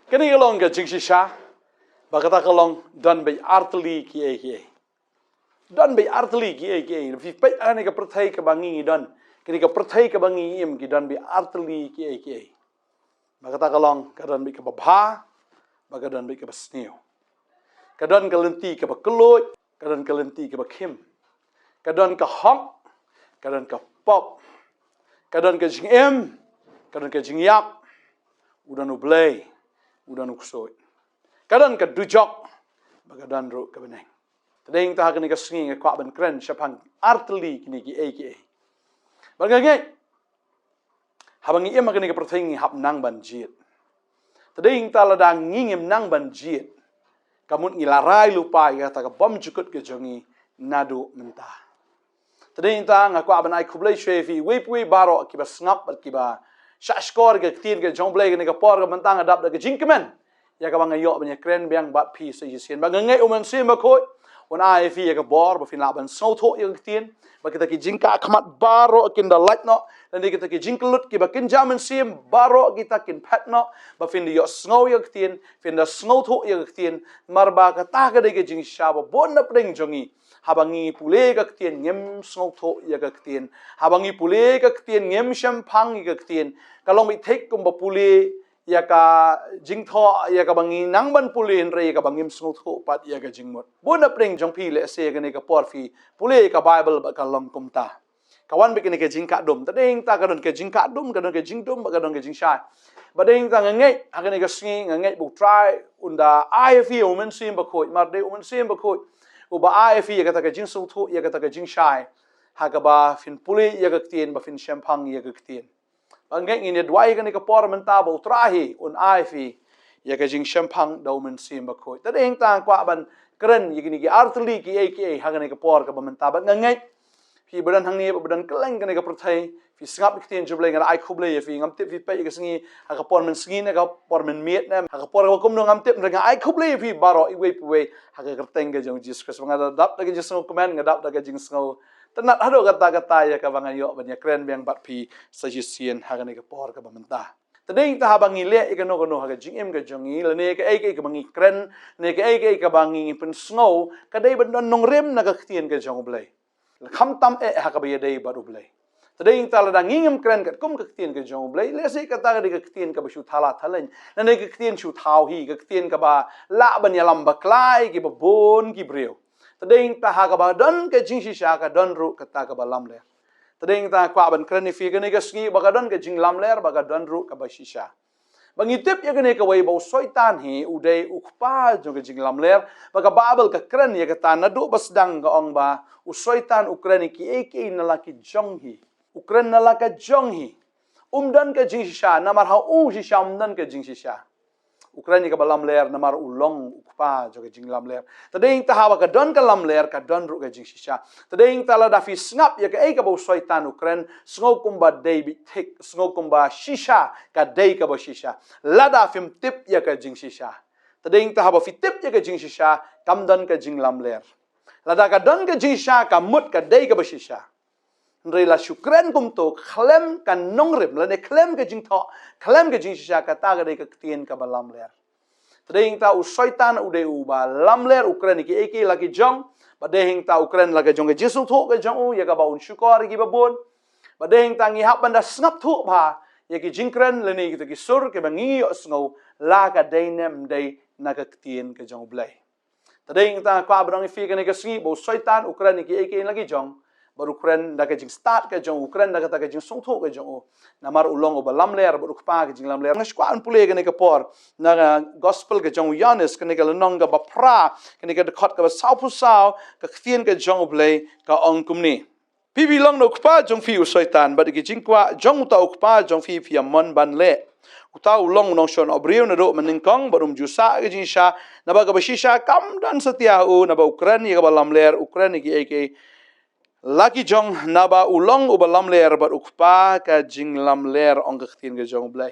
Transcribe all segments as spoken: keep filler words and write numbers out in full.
Kane ka long ka jingshisha ba kata ka long don beit artylli kiei kiei. Don beit artylli kiei kiei. Phi peit ha kane ka pyrthei kaba ngi ngi don, kane ka pyrthei kaba ngi ngi im, ki don beit artylli kiei kiei. Ba kata ka long, ka don beit kaba bha, ba ka don beit kaba sniew. Ka don ka lynti kaba kylluid, ka don ka lynti kaba khim. Ka don ka hok, ka don ka pop. Ka don ka jingim, ka don ka jingïap. U don U Blei, u don u ksuid. Ka don ka dujok, ba ka don ruh ka bneng. Te dei ïa kata ha kane ka sngi nga kwah ban kren shaphang artylli kine kiei kiei. Bad nga ngeit, haba ngi im ha kane ka pyrthei ngi hap nang ban jied. Te dei ïa kata lada ngi ngim nang ban jied, ka mut ngi la rai lypa ïa kata ka bymjukut ka jong ngi naduh mynta. Te dei ïa kata nga kwah ban ai khublei shuwa ïa phi iwei pa iwei baroh kiba sngap bad kiba shahshkor ïa ka ktien ka jong U Blei kane ka por kaba mynta. Nga dap da ka jingkmen ïa kaba nga ïoh ban ïakren biang bad phi sa shisien. Bad nga ngeit U Mynsiem Bakhuid un ai ïa phi ïa ka bor ba phin lah ban sngewthuh ïa ka ktien, ba kita ki jingkah khmat baroh kin da lait noh, lane kita ki jingkyllut kiba kynja mynsiem baroh kita kin phet noh, ba phin da ïohsngew ïa ka ktien, phin da sngewthuh ïa ka ktien. Namar ba kata ka dei ka jingshisha ba bun na pdeng jong ngi, haba ngi pule ka ktien ngim sngewthuh ïa ka ktien. Haba ngi pule ka ktien ngim shemphang ïa ka ktien. Ka long beit thik kumba pule ïa ka jingthoh ïa kaba ngi nang ban pule, hynrei ïa kaba ngim sngewthuh pat ïa ka jingmut. Bun na pdeng jong phi lehse ïa kane ka por phi pule ïa ka Baibl bad ka long kumta. Ka wan beit kane ka jingkah dum. Te dei ïa kata ka don ka jingkah dum, ka don ka jingdum bad ka don ka jingshai. Bad dei ïa kata nga ngeit ha kane ka sngi, nga ngeit ba U Trai un da ai ïa phi U Mynsiem Bakhuid. Namar dei U Mynsiem Bakhuid uba ai ïa phi ïa kata ka jingsngewthuh, ïa kata ka jingshai, ha kaba phin pule ïa ka ktien, ba phin shemphang ïa ka ktien. Bad nga ngeit ngin ïa duwai ha kane ka por mynta ba U Trai hi un ai ïa phi ïa ka jingshemphang da U Mynsiem Bakhuid. Te dei ïa kata nga kwah ban kren ïa kine ki artylli kiei kiei ha kane ka por kaba mynta. Bad nga ngeit phi ba don hangne, ba don kylleng kane ka pyrthei, phi sngap ïa ka ktien jong U Blei. Nga da ai khublei ïa phi. Ngam tip phi peit ïa ka sngi ha ka por mynsngi ne ha ka por mynmiet ne ha ka por kaba kumno, ngam tip, hynrei nga ai khublei ïa phi baroh iwei pa iwei ha ka kyrteng ka jong U Jisu Khrist. Ba nga da dap da ka jingsngewkmen, nga dap da ka jingsngew tynnad haduh katta katta ïa kaba nga ïoh ban ïakren biang bad phi sa shisien ha kane ka por kaba mynta. Te dei ïa kata haba ngi leh ïa kano kano ha ka jingim ka jong ngi, lane kaei kaei kaba ngi kren, ne kaei kaei kaba ngi pynsngew, ka dei ban don nongrim na ka ktien ka jong U Blei. Khamtam eh ha kaba ïadei bad U Blei. Te dei ïa kata lada ngi ngim kren katkum ka ktien ka jong U Blei, lehse kata ka dei ka ktien kaba shu thala thaleng, lane ka ktien shu thaw hi, ka ktien kaba lah ban ïalam bakla ïa kiba bun ki briew. Te dei ïa kata ha kaba don ka jingshisha ka don ruh kata kaba lamler. Te dei ïa kata nga kwah ban kren ïa phi kane ka sngi ba ka don ka jinglamler, ba ka don ruh kaba shisha. Ba ngi tip ïa kane kawei ba u Soitan hi u dei u kpa jong ka jinglamler. Ba ka Baibl ka kren ïa kata naduh ba sdang, ka ong ba u Soitan u kren ïa kiei kiei na la ki jong hi. U kren na la ka jong hi. Um don ka jingshisha, namar ha u shisha um don ka jingshisha. U kren ïa kaba lamler namar u long u kpa jong ka jinglamler. Te dei ïa kata haba ka don ka lamler ka don ruh ka jingshisha. Te dei ïa kata lada phi sngap ïa kaei kaba u Soitan u kren, sngew kumba dei beit thik, sngew kumba shisha, ka dei kaba shisha. Lada phim tip ïa ka jingshisha. Te dei ïa kata haba phi tip ïa ka jingshisha, kam don ka jinglamler. Lada ka don ka jingshisha, ka mut ka dei kaba shisha. Hynrei la shu kren kumto, khlem ka nongrim, lane khlem ka jingthoh, khlem ka jingshisha, kata ka dei ka ktien kaba lamler. Te dei ïa kata u Soitan u dei uba lamler, u kren ïa kiei kiei la ki jong. Bad dei ïa kata u kren la ka jong ka jingsngewthuh ka jong u, ïa kaba un shukor ïa kiba bun. Bad dei ïa kata ngi hap ban da sngap thuh bha ïa ki jingkren lane kita ki sur kiba ngi ïohsngew, la ka dei ne ym dei na ka ktien ka jong U Blei. Te dei ïa kata nga kwah ban ong ïa phi kane ka sngi ba u Soitan u kren ïa kiei kiei la ki jong. Bad u kren da ka jingstad ka jong u, u kren da kata ka jingsngewthuh ka jong u. Namar u long uba lamler bad u kpa ka jinglamler. Nga shu kwah ban pule kane ka por na ka Gospel ka jong u Ïoannis, kane ka lynnong kaba phra, kane ka dkhot kaba sawphew saw, ka ktien ka jong U Blei ka ong kumne: Phi phi long na u kpa jong phi u Soitan, bad ïa ki jingkwah jong uta u kpa jong phi phi ïa mon ban leh. Uta u long u nongshun briew naduh mynnyngkong, bad um ju sah ïa ka jingshisha, naba kaba shisha kam don satia ha u. Naba u kren ïa kaba lamler, u kren ïa kiei kiei la ki jong, naba u long uba lamler bad u kpa ka jinglamler, ong ka ktien ka jong U Blei.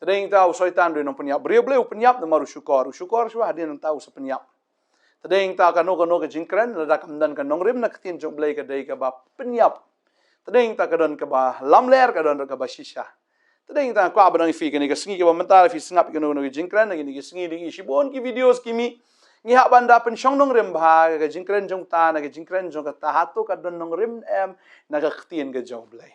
Te dei ïa kata u Soitan u dei u nongpynïap briew. Balei u pynïap? Namar u shukor. U shukor shuwa, hadien nangta u sa pynïap. Te dei ïa kata kano kano ka jingkren lada kam don ka nongrim na ka ktien jong U Blei ka dei kaba pynïap. Te dei ïa kata ka don kaba lamler, ka don kaba shisha. Te dei ngi ta kwah ban ong ïa phi kane ka sngi kaba mynta phi sngap ïa kano kano ka jingkren, kine ki sngi dei ngi shibun ki videos ki mih. Ngi hap ban da pynshong nongrim bha ka jingkren jong ta na ka jingkren jong kata hato ka don nongrim em na ka ktien ka jong U Blei.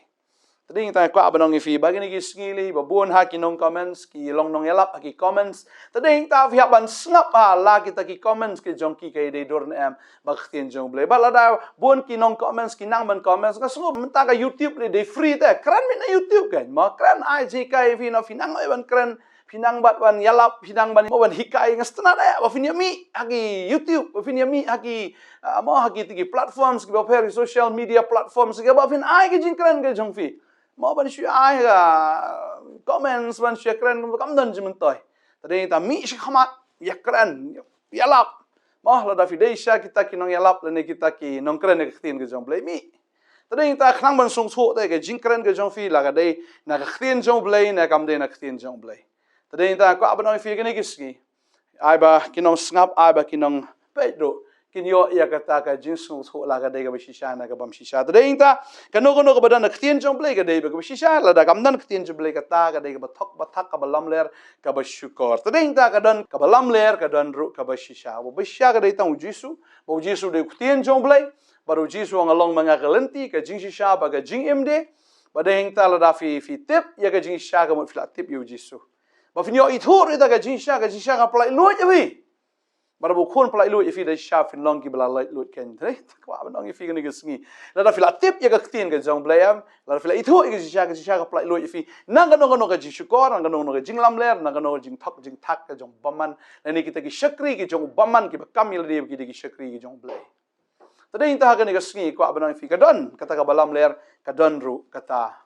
Te dei ngi ta kwah ban ong ïa phi ba kine ki sngi lei ba bun ha ki nong comments ki long nongïalap ha ki comments. Te dei ngi ta phi hap ban sngap ha la kita ki comments ki jong ki ka dei dur ne em ba ka ktien jong U Blei. Ba lada bun ki nong comments ki nang ban comments nga sngew mynta ka YouTube lei dei free te. Kren mih na YouTube kan. Mo kren ai jinghikai phi na phi nang ai ban kren. Phi nang bad ban ïalap, phi nang ban mo ban hikai nga sngewtynnat eh ba phin ïa mih ha ki YouTube, ba phin ïa mih ha ki ah, mo ha ki ti ki platforms kiba pher ki social media platforms kiba phin ai ki jingkren ka jong phi. Mo ban shu ai ka comments ban shu kren kam don jingmyntoi. Te dei ta mih shi khmat ïa kren ïalap. Mo lada phi dei sha kita ki nongïalap lane kita ki nongkren ka ktien ka jong U Blei mih. Te dei ta khnang ban sngewthuh te ka jingkren ka jong phi la ka dei na ka ktien jong U Blei ne kam dei na ka ktien jong U Blei. Te dei ta kwah ban ong ïa phi kane ki sngi. Ai ba ki nongsngap ai ba ki nongpeit ruh kin ïoh ïa kata ka jingsngewthuh la ka dei kaba shisha ne kaba ym shisha. Te dei ta kano kano kaba don na ka ktien jong U Blei ka dei ba kaba shisha, lada kam don ka ktien jong U Blei kata ka dei kaba thok ba thak kaba lamler kaba shukor. Te dei ta ka don kaba lamler ka don ruh kaba shisha. Ba shisha ka dei tang U Jisu, ba U Jisu dei ka ktien jong U Blei, ba U Jisu nga long ma nga ka lynti ka jingshisha ba ka jingim de. Ba dei ta lada phi phi tip ïa ka jingshisha ka mut phi la tip ïa U Jisu. Ba phin ïoh ithuh ruh ïa ka jingshisha, ka jingshisha ka pynlait luid ïa phi. Ba da ba u khun pynlait luid ïa phi da shisha phin long kiba la lait luid kan. Te dei ta kwah ban ong ïa phi kane ka sngi. Lada phi la tip ïa ka ktien ka jong U Blei em, lada phi la ithuh ïa ka jingshisha, ka jingshisha ka pynlait luid ïa phi. Nang kano kano ka jingshukor, nang kano kano ka jinglamler, nang kano ka jingthok jingthak ka jong bymman. Lane kita ki shakri ki jong bymman kiba kam ïa lade ki dei ki shakri ki jong U Blei. Te dei ta kane ka sngi kwah ban ong ïa phi ka don kata kaba lamler, ka don ruh kata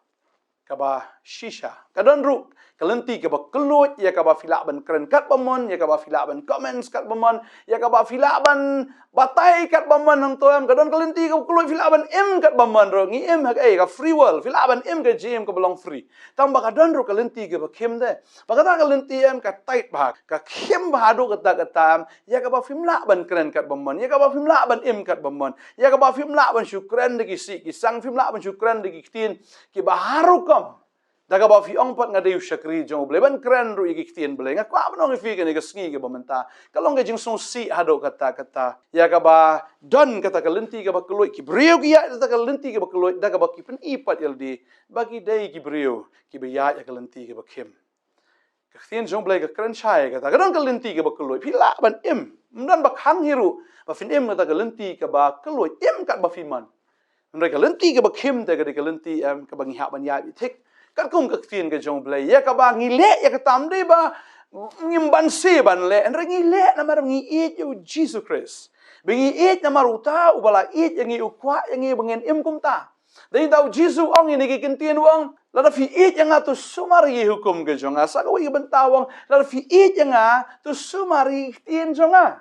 kaba shisha. Ka don ruh ka lynti kaba kylluid ïa kaba phi lah ban kren katba mon, ïa kaba phi lah ban comments katba mon, ïa kaba phi lah ban batai katba mon hangto em. Ka don ka lynti kaba kylluid phi lah ban im katba mon ruh. Ngi im ha ka, eh, ka free world, phi lah ban im ka jingim kaba long free. Tang ba ka don ruh ka lynti kaba khim de. Ba kata ka lynti em ka tight bha, ka khim bha haduh katta katta em. Ïa kaba phim lah ban kren katba mon, ïa kaba phim lah ban im katba mon, ïa kaba phim lah ban shu kren da ki sih ki sang, phim lah ban shu kren da ki ktien kiba har rukom. Da kaba phi ong pat nga dei u shakri jong U Blei ban kren ruh ïa ki ktien Blei. Nga kwah ban ong ïa phi kane ka sngi kaba mynta ka long ka jingsngewsih haduh katta katta. Ïa kaba don kata ka lynti kaba kylluid, ki briew ki ïaid da ka lynti kaba kylluid, da kaba ki pyni pat ïa lade ba ki dei ki briew kiba ïaid ïa ka lynti kaba khim. Ka ktien jong U Blei ka kren shai kata ka don ka lynti kaba kylluid. Phi lah ban im, ym don ba khang hi ruh ba phin im kata ka lynti kaba kylluid, im katba phi mon. Hynrei ka lynti kaba khim te ka dei ka lynti em kaba ngi hap ban ïaid thik. Katkum ka ktien ka jong U Blei ïa kaba ngi leh ïa kata ym dei ba ngim banse ban leh, hynrei ngi leh namar ngi ïeit ïa U Jisu Khrist. Ba ngi ïeit namar uta uba la ïeit ïa ngi, u kwah ïa ngi ba ngin im kumta. Dei ta U Jisu ong ïa kine ki ktien u ong, lada phi ïeit ïa nga to sumar ïa ki hukum ka jong nga. Sa kawei ka bynta u ong, lada phi ïeit ïa nga to sumar ïa ki ktien jong nga.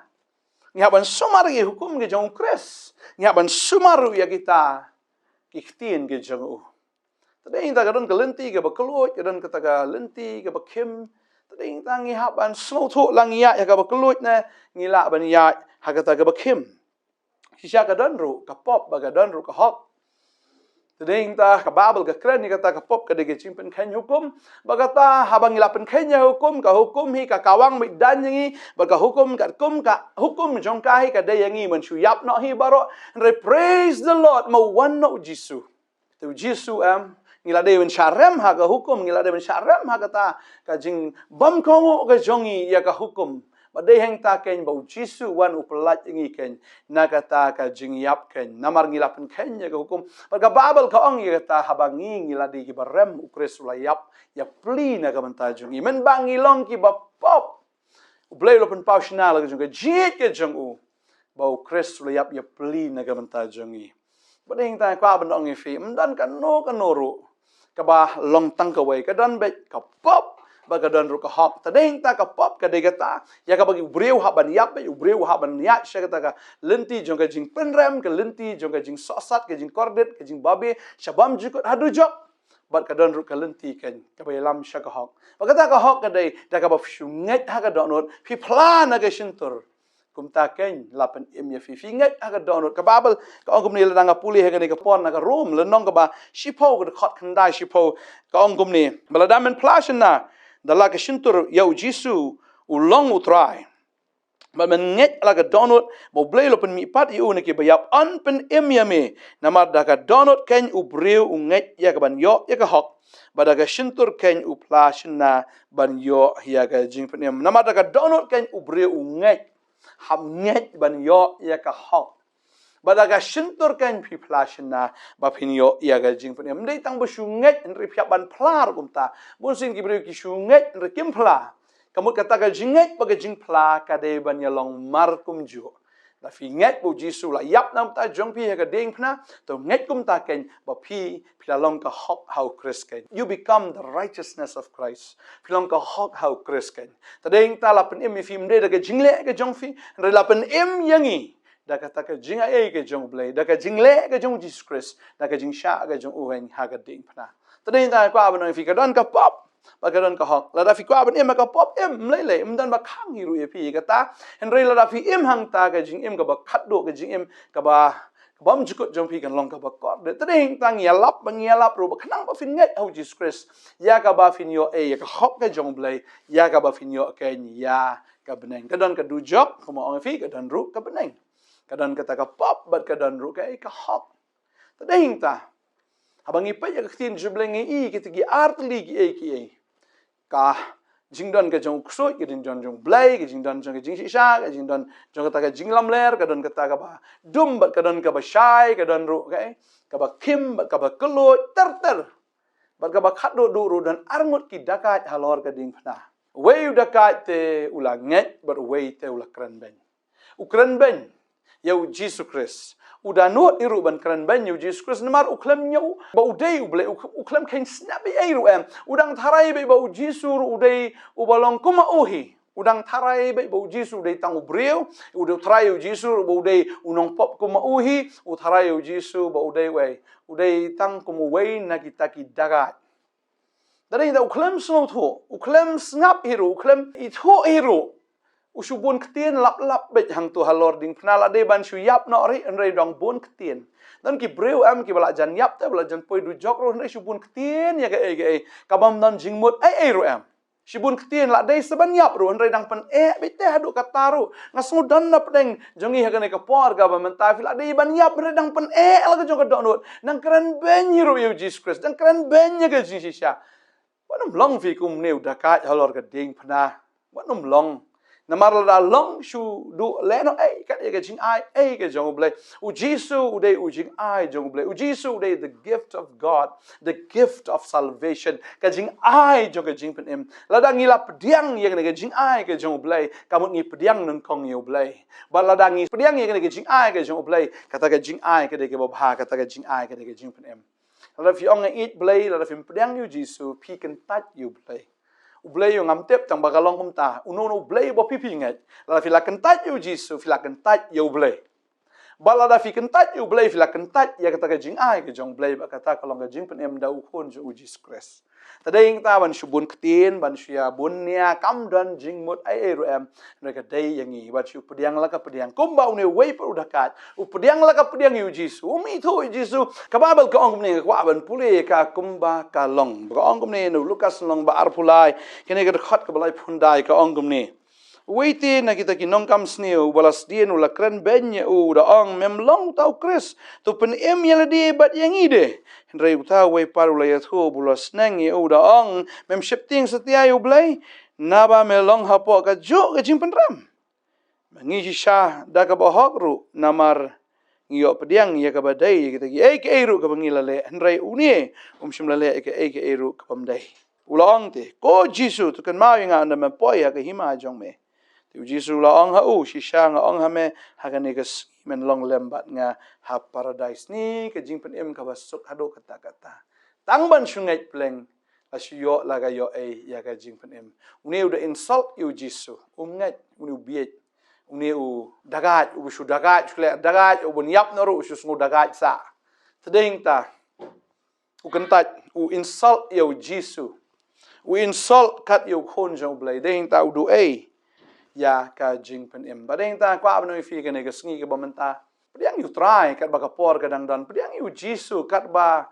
Ngi hap ban sumar ïa ki hukum ka jong U Khrist. Ngi hap ban sumar ruh ïa kita ki ktien ka jong u. Te dei ta ka don ka lynti kaba kylluid, ka don kata ka lynti kaba khim. Te dei ta ngi hap ban sngewthuh la ngi ïaid ha kaba kylluid ne ngi lah ban ïaid ha kata kaba khim. Shisha ka don ruh ka pop bad ka don ruh ka hok. Te dei ta ka Baibl ka kren ïa kata ka pop ka dei ka jingpynkheiñ hukum. Bad kata haba ngi la pynkheiñ ïa hukum, ka hukum hi ka kawang beit daiñ ïa ngi, bad ka hukum katkum ka hukum jong ka hi ka dei ïa ngi ban shu ïap noh hi baroh. Hynrei praise the Lord, ma u wan noh U Jisu. Te U Jisu em, ngi la dei ban shah rem ha ka hukum, ngi la dei ban shah rem ha kata ka jingbymkohnguh ka jong ngi ïa ka hukum. Ba dei hangta kein ba U Jisu wan u pyllait ïa ngi kein na kata ka jingïap kein. Namar ngi la pynkheiñ ïa ka hukum. Bad ka Baibl ka ong ïa kata haba ngi ngi la dei kiba rem U Khrist u la ïap ïa pli na ka bynta jong ngi. Mynba ngi long kiba pop, U Blei u la pynpaw shynna la ka jong ka jied ka jong u ba U Khrist u la ïap ïa pli na ka bynta jong ngi. Ba dei ta kwah ban ong ïa phi, ym don kano kano ruh kaba long tang kawei, ka don beit ka pop bad ka don ruh ka hok. Te dei ta ka pop ka dei kata ïa kaba u briew hap ban ïap beit, u briew hap ban ïaid sha kata ka lynti jong ka jingpynrem, ka lynti jong ka jingsohsat, ka jingkordit, ka jingbabe sha bymjukut haduh jok. Bad ka don ruh ka lynti kein kaba ïalam sha ka hok. Bad kata ka hok ka dei da kaba phi shu ngeit ha ka dohnud, phi phla na ka shyntur. Kumta keiñ la pynim ïa phi. Phi ngeit ha ka dohnud. Ka Baibl ka ong kumne, lada nga pule ha kane ka por na ka Rom, lynnong kaba shiphew, ka dkhot khyndai shiphew, ka ong kumne: Ba lada men phla shynna da la ka shyntur ïa U Jisu u long U Trai, bad men ngeit ha la ka dohnud ba U Blei u la pynmihpat ïa u na kiba ïap, yn pynim ïa me. Namar da ka dohnud keiñ u briew u ngeit ïa kaban ïoh ïa ka hok, bad da ka shyntur keiñ u phla shynna ban ïoh ïa ka jingpynim. Namar da ka dohnud keiñ u briew u ngeit, hap ngeit ban ïoh ïa ka hok, bad da ka shyntur keiñ phi phla shynna ba phin ïoh ïa ka jingpynim. Ym dei tang ba shu ngeit, hynrei phi hap ban phla ruh kumta. Bunsien ki briew ki shu ngeit hynrei kim phla. Ka mut kata ka jingngeit bad ka jingphla ka dei ban ïalong mar kumjuh. Lada phi ngeit ba U Jisu u la ïap na ka bynta jong phi ha ka diengphna, to ngeit kumta keiñ ba phi, phi la long ka hok ha U Khrist keiñ. You become the righteousness of Christ. Phi long ka hok ha U Khrist keiñ. Te dei hangta la pynim ïa phi, ym dei da ka jingleh ka jong phi, hynrei la pynim ïa ngi da kata ka jingai ei ka jong U Blei, da ka jingleh ka jong U Jisu Khrist, da ka jingshah ka jong u ha ka diengphna. Te dei hangta nga kwah ban ong ïa phi, ka don ka pop bad ka don ka hok. Lada phi kwah ban im ha ka pop, im, ym lei lei, ym don ba khang hi ruh ïa phi kata. Hynrei lada phi im hangta, ka jingim kaba khatduh, ka jingim kaba, ka bymjukut jong phi kan long kaba kordit. Te dei hangta ngi ïalap, ba ngi ïalap ruh ba khnang ba phin ngeit ha U Jisu Khrist, ïa kaba phin ïoh ei, ïa ka hok ka jong U Blei, ïa kaba phin ïoh keiñ ïa ka bneng. Ka don ka dujok, kumba ong ïa phi, ka don ruh ka bneng. Ka don kata ka pop bad ka don ruh kaei, ka hok. Te dei hangta, haba ngi peit ïa ka ktien jong U Blei ngi i kita ki artylli kiei kiei. Ka jingdon ka jong u ksuid, ka jingdon jong U Blei, ka jingdon jong ka jingshisha, ka jingdon jong kata ka jinglamler, ka don kata kaba dum bad ka don kaba shai, ka don ruh kaei, kaba khim bad kaba kylluid, ter ter. Bad kaba khatduh duh ruh don arngut ki dakait halor ka diengphna. Uwei u dakait te u la ngeit bad uwei te u la kren beiñ. U kren beiñ ïa U Jisu Khrist. U da nud hi ruh ban kren beiñ ïa U Jisu Khrist namar u khlem ñiew ba u dei U Blei, u, u khlem kheiñ snep ei ei ruh em. U dang tharai beit ba U Jisu ruh u dei uba long kum ma u hi. U dang tharai beit ba U Jisu u dei tang u briew, u dang tharai U Jisu ruh ba u dei u nongpop kum ma u hi, u tharai U Jisu ba u dei uei, u dei tang kum uwei na kita ki dakait. Te dei hangta u khlem sngewthuh, u khlem sngap hi ruh, u khlem ithuh hi ruh. U shu bun ktien lap lap beit hangto halor diengphna, la dei ban shu ïap noh ruh hynrei dang bun ktien. Don ki briew em kiba la jan ïap te, ba la jan poi dujok ruh hynrei shu bun ktien ïa kaei kaei, kabym don jingmut ei ei ruh em. Shu bun ktien, la dei sa ban ïap ruh hynrei dang pyneh beit te haduh katta ruh. Nga sngew don na pdeng jong ngi ha kane ka por kaba mynta, phi la dei ban ïap hynrei dang pyneh la ka jong ka dohnud. Dang kren beiñ hi ruh ïa U Jisu Khrist, dang kren beiñ ïa ka jingshisha. Wat nym long phi kumne u dakait halor ka diengphna. Wat nym long. Namar lada long shuh duh lehnoh ei kat ïa ka jingai ei ka jong U Blei. U Jisu u dei u jingai jong U Blei. U Jisu u dei the gift of God, the gift of salvation. Ka jingai jong ka jingpynim. Lada ngi la pdiang ïa kane ka jingai ka jong U Blei, ka mut ngi pdiang nyngkong ïa U Blei. Bad lada ngi pdiang ïa kane ka jingai ka jong U Blei, kata ka jingai ka dei kaba bha, kata ka jingai ka dei ka jingpynim. Lada phi ong nga ïeit Blei, lada phim pdiang ïa U Jisu, phi kyntait ïa U Blei. U Blei u ngam tip tang ba ka long kumta. Uno uno U Blei ba phi phi ngeit, lada phi la kyntait ïa U Jisu, phi la kyntait ïa U Blei. Bad lada phi kyntait ïa U Blei, phi la kyntait ïa kata ka jingai ka jong U Blei, bad kata ka long ka jingpynim da U Khun jong U Jisu Khrist. Te dei hangta ban shu bun ktien, ban shu ïa bun nia, kam don jingmut ei ei ruh em. Hynrei ka dei ïa ngi ban shu pdiang la ka pdiang. Kumba une uwei pat u dakait u pdiang la ka pdiang ïa U Jisu, um ithuh ïa U Jisu. Ka Baibl ka ong kumne, nga kwah ban pule ïa ka kumba ka long. Ka ong kumne na u Lukas lynnong ba arphew lai, kane ka dkhot kaba laiphew khyndai, ka ong kumne: Uwei te na kita ki nongkam sniew uba la sdien u la kren beiñ ïa u, u da ong, mem long uta u Khrist, to pynim ïa lade bad ïa ngi de. Hynrei uta uwei pat u la ïathuh ba u la sneng ïa u, u da ong, mem sheptieng satia ïa U Blei, naba me long hapoh kajuh ka jingpynrem. Ma ngi shisha da kaba hok ruh, namar ngi ïoh pdiang ïa kaba dei ïa kita kiei kiei ruh kaba ngi la leh, hynrei une um shym la leh ïa kiei kiei ruh kaba ym dei. U la ong te, ko Jisu, to kynmaw ïa nga ynda me poi ha ka hima jong me. Te U Jisu u la ong ha u, shisha nga ong ha me, ha kane ka sngi men long lem bad nga ha Paradais. Kane ka jingpynim kaba suk haduh katta katta. Tang ban shu ngeit pleng, la shu ïoh la ka ïoh ei ïa ka jingpynim. Une u da insult ïa U Jisu, um ngeit, une u bieit, une u dakait, u shu dakait, shu leh dakait, u bun ïap noh ruh u shu sngew dakait sah. Te dei hangta u kyntait, u insult ïa U Jisu, u insult kat ïa U Khun jong U Blei. Dei hangta u duh ei? ïa ka jingpynim. Bad dei tang kwah ban ong ïa phi kane ka sngi kaba mynta, pdiang ïa u Trai katba ka por ka dang don, pdiang ïa u Jisu katba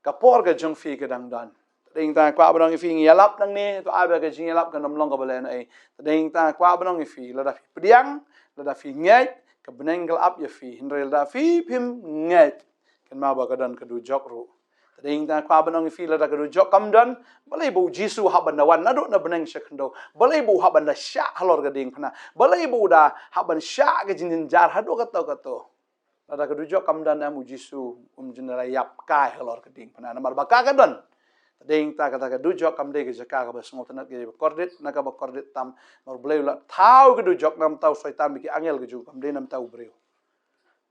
ka por ka jong phi ka dang don. Dei tang kwah ban ong ïa phi, ngi ïalap nangne, to ai ba ka jingïalap kan ym long kaba lehnohei. Dei tang kwah ban ong ïa phi, lada phi pdiang, lada phi ngeit, ka bneng ka la ap ïa phi. Hynrei lada phi phim ngeit, kynmaw ba ka don ka dujok ruh. Dei tang kwah ban ong ïa phi, lada ka dujok kam don, balei ba u Jisu u hap ban da wan naduh na bneng sha khyndew? Balei ba u hap ban da shah halor ka diengphna? Balei ba u da hap ban shah ka jingjynjar haduh kato kato? Lada ka dujok kam don, em, u Jisu um ju da ïap kai halor ka diengphna, namar ba ka ka don. Dei tang kata ka dujok kam dei ka jaka kaba sngewtynnad, ka dei ba kordit, na kaba kordit tam. Namar Blei u la thaw ka dujok, namar u Soitan bad ki angel ka jong u, kam dei namar u briew.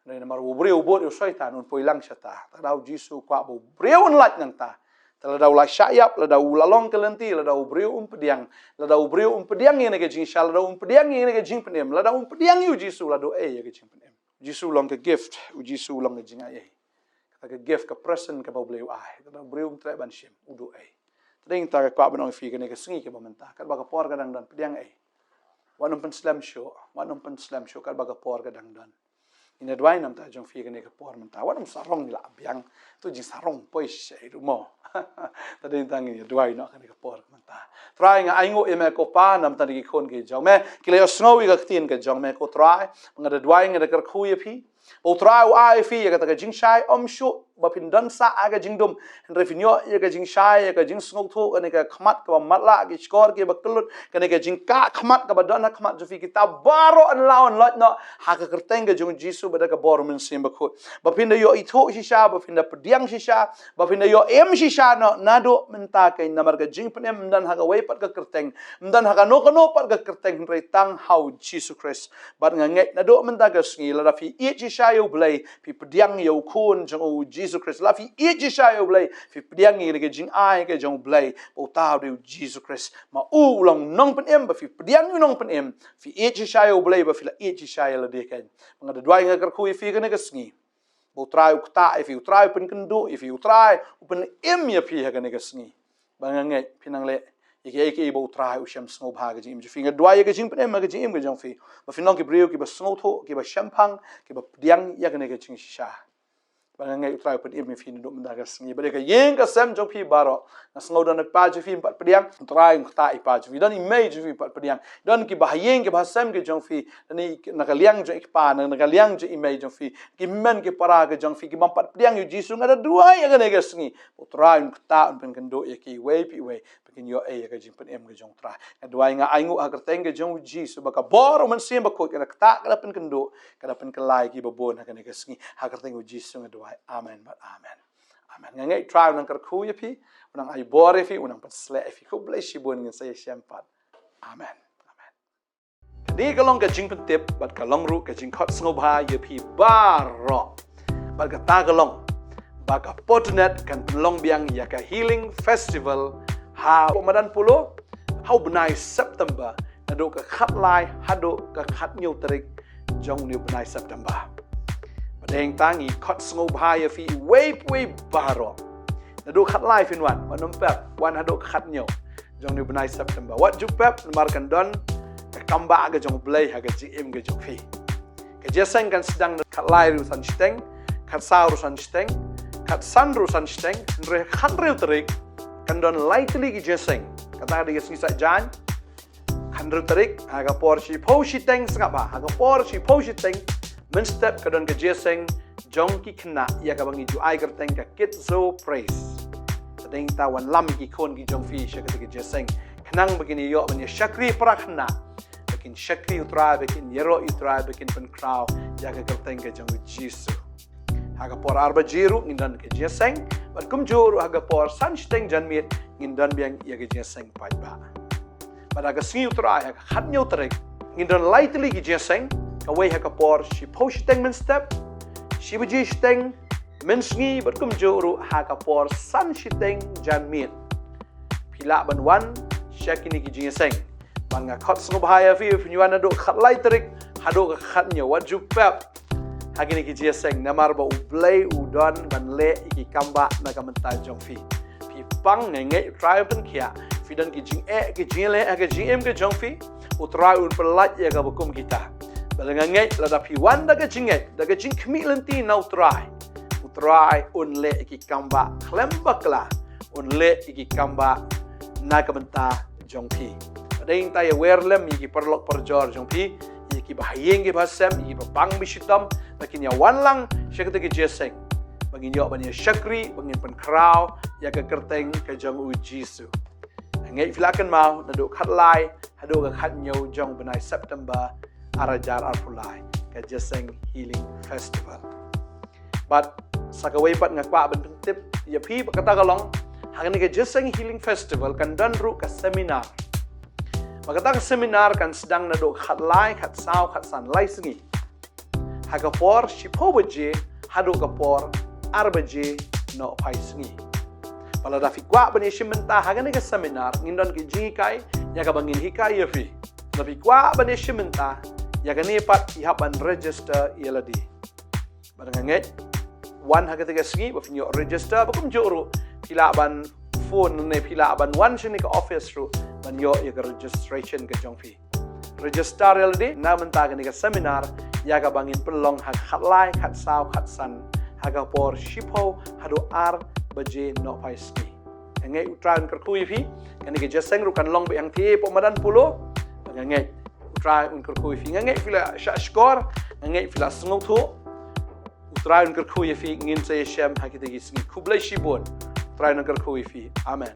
Dei namar u briew u bud ïa u Soitan, un poi lang shata. Te lada u Jisu u kwah ba u briew un lait nangta, te lada u la shah ïap, lada u la long ka lynti, lada u briew um pdiang, lada u briew um pdiang ïa kane ka jingshisha, lada um pdiang ïa kane ka jingpynim, lada um pdiang ïa u Jisu, la duh ei ïa ka jingpynim? U Jisu u long ka gift, u Jisu u long ka jingai ei. Kata ka gift, ka present kaba u Blei u ai. Te lada u briew um treh ban shim, u duh ei? Te dei tang kwah ban ong ïa phi kane ka sngi kaba mynta, katba ka por ka dang don, pdiang ei. Wat nym pynslem shuh, wat nym pynslem shuh katba ka por ka dang don. Ngin ïa duwai namar jong phi kane ka por mynta. Wat nym sarong, ngi la biang. To jingsarong poi shisha ruh mo. Te dei tang ngin ïa duwai noh kane ka por mynta. Trai, nga ainguh ïa me ko Pa namar ki khun ki jong me. Ki la ïohsngew ïa ka ktien ka jong me ko Trai. Nga da duwai, nga da kyrkhu ïa phi. Ba u Trai u ai ïa phi ïa kata ka jingshai, ym shuh ba phin don sah ha ka jingdum. Hynrei phin ïoh ïa ka jingshai, ïa ka jingsngewthuh, kane ka khmat kaba matlah, ki shkor kiba kyllut, kane ka jingkah khmat kaba don ha khmat jong phi, kita baroh yn lah, yn lait noh ha ka kyrteng ka jong u Jisu bad da ka bor u Mynsiem Bakhuid. Ba phin da ïoh ithuh shisha, ba phin da pdiang shisha, ba phin da ïoh im shisha noh naduh mynta kein, namar ka jingpynim ym don ha kawei pat ka kyrteng, ym don ha kano kano pat ka kyrteng, hynrei tang ha u Jisu Khrist. Bad nga ngeit naduh mynta ka sngi, lada phi ïeit shisha ïa u Blei, phi pdiang ïa u Khun jong u Jisu Khrist, lada phi ïeit shisha ïa u Blei, phi pdiang ïa ka jingai ka jong u Blei ba uta u dei u Jisu Khrist, ma u u long nongpynim, ba phi pdiang ïa u nongpynim, phi ïeit shisha ïa u Blei, ba phi la ïeit shisha ïa lade kein. Nga da duwai, nga kyrkhu ïa phi kane ka sngi. Ba u Trai u ktah ïa phi, u Trai u pynkynduh ïa phi, u Trai u pynim ïa phi ha kane ka sngi. Ba nga ngeit phin nang leh ïa kiei kiei ba u Trai u shem sngewbha ha ka jingim jong phi. Nga duwai ïa ka jingpynim ha ka jingim ka jong phi, ba phin long ki briew kiba sngewthuh, kiba shemphang, kiba pdiang ïa kane ka jingshisha. Ba nga ngeit u Trai u pynim ïa phi naduh mynta ka sngi bad ïa ka ïing ka sem jong phi baroh. Nga sngew don i pa jong phi ym pat pdiang, u Trai un ktah i pa jong phi. Don i mei jong phi ym pat pdiang. Don kiba ha ïing kiba ha sem ki jong phi, na ka liang jong i kpa, na ka liang jong i mei jong phi, ki hynmen ki para ki jong phi kiba ym pat pdiang ïa u Jisu, nga da duwai ïa kane ka sngi, u Trai un ktah, un pynkynduh ïa ki iwei pa iwei, ba kin ïoh ei ïa ka jingpynim ka jong u Trai. Nga duwai, nga ainguh ha ka kyrteng ka jong u Jisu, ba ka bor u Mynsiem Bakhuid ka da ktah, ka da pynkynduh, ka da pynkylla ïa kiba bun ha kane ka sngi. Ha ka kyrteng u Jisu nga duwai. Amen bad amen. Amen. Nga ngeit u Trai u nang kyrkhu ïa phi, u nang ai bor ïa phi, u nang pynshlur ïa phi. Khublei shibun, ngin sa ïashem pat. Amen. Amen. Kane ka long ka jingpyntip bad ka long ruh ka jingkhot sngewbha ïa phi baroh. Bad kata ka long ba ka Portinet kan pynlong biang ïa ka Healing Festival ha u madan Polo ha u bnai September, naduh ka khatlai haduh ka khathynñiew tarik jong une u bnai September. Bad dei tang ngi khot sngewbha ïa phi iwei pa iwei baroh. Naduh khatlai phin wan, wat nym pep, wan haduh ka khathynñiew jong une u bnai September. Wat ju pep, namar kan don ka kambah ka jong u Blei ha ka jingim ka jong phi. Ka jingïaseng kan sdang naduh khatlai hynriew san shiteng, khatsaw hynriew san shiteng, khatsan hynriew san shiteng, hynrei khathynriew tarik kan don lai tylli ki jingïaseng. Kata ka dei ka sngi Saitjaiñ, khathynriew tarik, ha ka por shiphew shiteng sngap bha, ha ka por shiphew shiteng mynstep ka don ka jingïaseng jong ki khynnah ïa kaba ngi ju ai kyrteng ka Kids Praise. Te dei tang wanlam ïa ki khun ki jong phi sha kata ka jingïaseng, khnang ba kin ïoh ban ïa shakri para khynnah, ba kin shakri u Trai, ba kin ïaroh ïa u Trai, ba kin pynkhraw ïa ka kyrteng ka jong u Jisu. Ha ka por ar baje ruh ngin don ka jingïaseng, bad kumjuh ruh ha ka por san shiteng janmiet ngin don biang ïa ka jingïaseng paidbah. Bad ha ka sngi u Trai ha ka khathynñiew tarik ngin don lai tylli ki jingïaseng, kawei ha ka por shiphew shiteng mynstep, shi baje shiteng mynsngi, bad kumjuh ruh ha ka por san shiteng janmiet. Phi lah ban wan sha kine ki jingïaseng. Bad nga khot sngewbha ïa phi, phin wan naduh khatlai tarik haduh ka khathynñiew, wat ju pep ha kine ki jingïaseng, namar ba u Blei u don ban leh ïa ki kambah na ka bynta jong phi. Phi pang, nga ngeit u Trai un pynkhiah. Phi don ki jingeh ki jingïaleh ha ka jingim ka jong phi, U Trai un pyllait ïa kaba kum kita. Bad nga ngeit lada phi wan da ka jingngeit, da ka jingkhmih lynti na U Trai, U Trai un leh ïa ki kambah khlem bakla, un leh ïa ki kambah na ka bynta jong phi. Bad dei ngi ta ïa wer lem ïa ki paralok parajor jong phi, ïa ki bahaïing ki bahasem, ïa ki babang bashitom, ba kin ïa wan lang sha kata ka jingïaseng, ba ngin ïoh ban ïa shakri, ba ngin pynkhraw ïa ka kyrteng ka jong U Jisu. Nga ngeit phi la kynmaw, naduh khatlai haduh ka khathynñiew jong u bnai September ar hajar arphew lai, ka Jingïaseng Healing Festival. Bad sa kawei pat nga kwah ban pyntip ïa phi ba kata ka long, ha kane ka Jingïaseng Healing Festival kan don ruh ka seminar. Ba kata ka seminar kan sdang naduh khatlai, khatsaw, khatsan, lai sngi, ha ka por shiphew baje haduh ka por ar baje nohphai sngi. Bad lada phi kwah ban ïashim bynta ha kane ka seminar, ngin don ki jinghikai ïa kaba ngin hikai ïa phi. Lada phi kwah ban ïashim bynta ïa kane pat, phi hap ban register ïa lade. Bad nga ngeit, wan ha kata ka sngi ba phin ïoh register, ba kumjuh ruh phi lah ban phone ne phi lah ban wan shane ka office ruh ban ïoh ïa ka registration ka jong phi. Register ïa lade na bynta kane ka seminar ïa kaba ngin pynlong ha ka khatlai, khatsaw, khatsan, ha ka por shiphew haduh ar baje nohphai sngi. Nga ngeit U Trai un kyrkhu ïa phi. Kane ka jingïaseng ruh kan long beit hangtei hapoh madan Polo. Nga ngeit U Trai un kyrkhu ïa phi. Nga ngeit phi la shah shkor, nga ngeit phi la sngewthuh. U Trai un kyrkhu ïa phi, ngin sa ïashem ha kita ki sngi. Khublei shibun. U Trai un kyrkhu ïa phi. Amen.